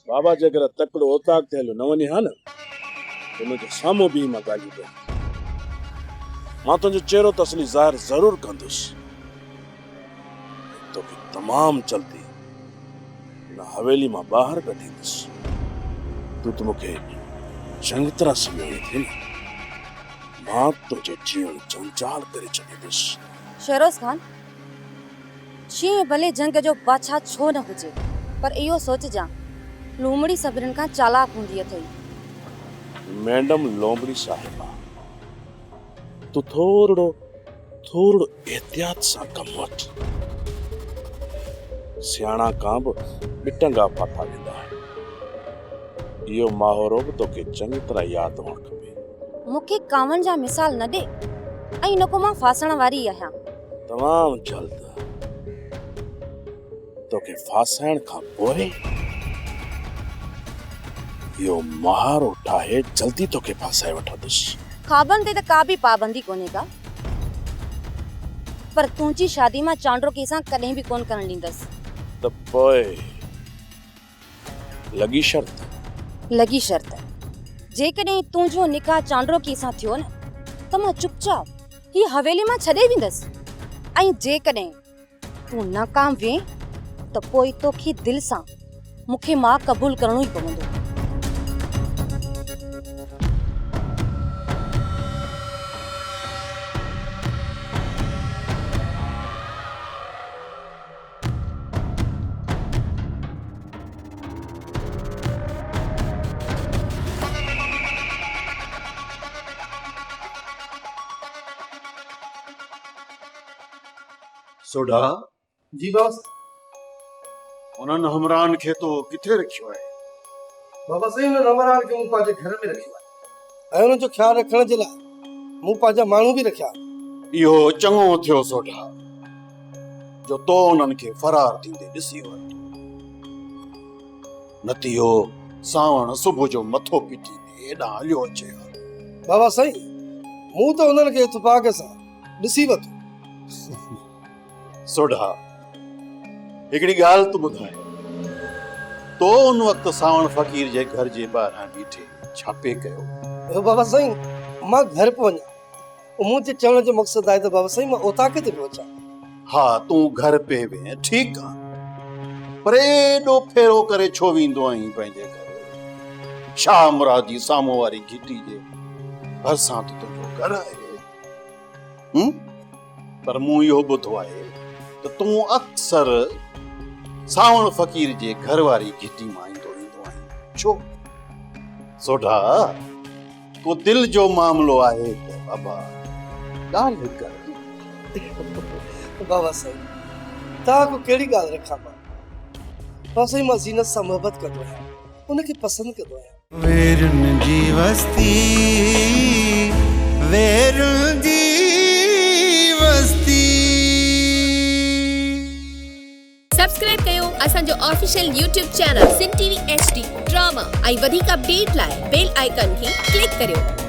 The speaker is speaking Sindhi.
بابا جيڪڏهن تڪڙو اوطاق تي هليو نه وڃين ها نه ته منهنجي سامهون بيهي مان ڳالهيون ڪيان. مان تنهنجو چهرو ته اصلي ظاهر ضرور ڪندس ۽ توکي تمام جلدي هن حويلي مان ٻاهر ڪڍيندس. تون ته مون کي چڱي طرح سڃاڻين ٿي نه. مان تنهنجو جيئڻ جنجال ڪري ڇڏيندس. شهروز خان، شينهن ڀلي جهنگ جو بادشاهه ڇو نه هجي، پر اهو سوچجان، لومڙي سڀنين کان چالاڪ هوندي اٿئي. ميڊم لومڙي صاحبه، تون ٿورڙو ٿورڙو احتياط سان ڪم وٺ. سياڻا ڪانء به ٻٽنگا ڦاٿا ويندا آهن. اهو محاورو به توکي چڱي طرح ياد هئڻ کپي. مون کي ڪانون جا مثال نه ڏي ۽ نه ڪو مان ڦاسڻ واري آهيان. تمام جلد توکي ڦاسائڻ کان پوء اهو مهارو ٺاهي جلدي توکي ڦاسائي وٺندس. خوابن تي ته ڪا به پابندي ڪونهي ڪا، پر تنهنجي شادي مان چانڊروڪي سان ڪڏهن به ڪونه ڪرڻ ڏيندس. ته پوء لڳي شرط؟ لڳي شرط. جيڪڏهن تنهنجو نڪاح چانڊروڪي سان ٿيو نه ته مان چپ چاپ هيء حويلي مان ڇڏي ويندس ۽ جيڪڏهن تون ناڪام وئين ته پوء توکي دل سان مون کي ماء قبول ڪرڻو ئي پوندو. سوڍا! جي باس! انهن همراهن کي تو ڪٿي رکيو آهي؟ بابا سائين انهن همراهن کي مون پنهنجي گهر ۾ رکيو آهي ۽ انهن جو خيال رکڻ جي لاء مون پنهنجا ماڻهو به رکيا آهن. اهو چڱو ٿيو سوڍا، جو تو انهن کي فرار ٿيندي ڏسي ورتو، نه ته اهو سانوڻ صبح جو مٿو پٽيندي هيڏانهن هليو اچي ها. بابا سائين مون ته انهن کي اتفاق سان ڏسي ورتو. سوڍا، هڪڙي ڳالهه ته ٻڌاء، تو ان وقت سانوڻ فقير جي گهر جي ٻاهران بيٺي ڇا پئي ڪيو؟ بابا سائين، مان گهر پيو وڃان. منهنجي چوڻ جو مقصد آهي ته بابا سائين مان اوطاق تي پيو اچان. ها، تون گهر پئي وئين، ٺيڪ آ، پر ايڏو ڦيرو ڪري ڇو ويندو آهين پنهنجي گهر؟ شاهه مراد جي سامهون واري گهٽي جي ڀرسان ته تنهنجو گهر آهي. هم؟ پر مون اهو ٻڌو آهي ته تون اڪثر سانوڻ فقير جي گهر واري گهٽي مان ايندو ويندو آهين. ڇو؟ سوڍا، ڪو دل جو معاملو آهي ته بابا ڳالهه ڪر. بابا سائين، توهان کان ڪهڙي ڳالهه رکان مان؟ بابا سائين، مان زينت سان محبت ڪندو آهيان، ان کي پسند ڪندو آهيان. ويرن جي وستي ويرن جي وستي. سبسڪرائب ڪيو اسان جو official YouTube channel Sindh T V H D drama ۽ وڌيڪ اپڊيٽ لاء بيل آئيڪان کي ڪلڪ ڪريو.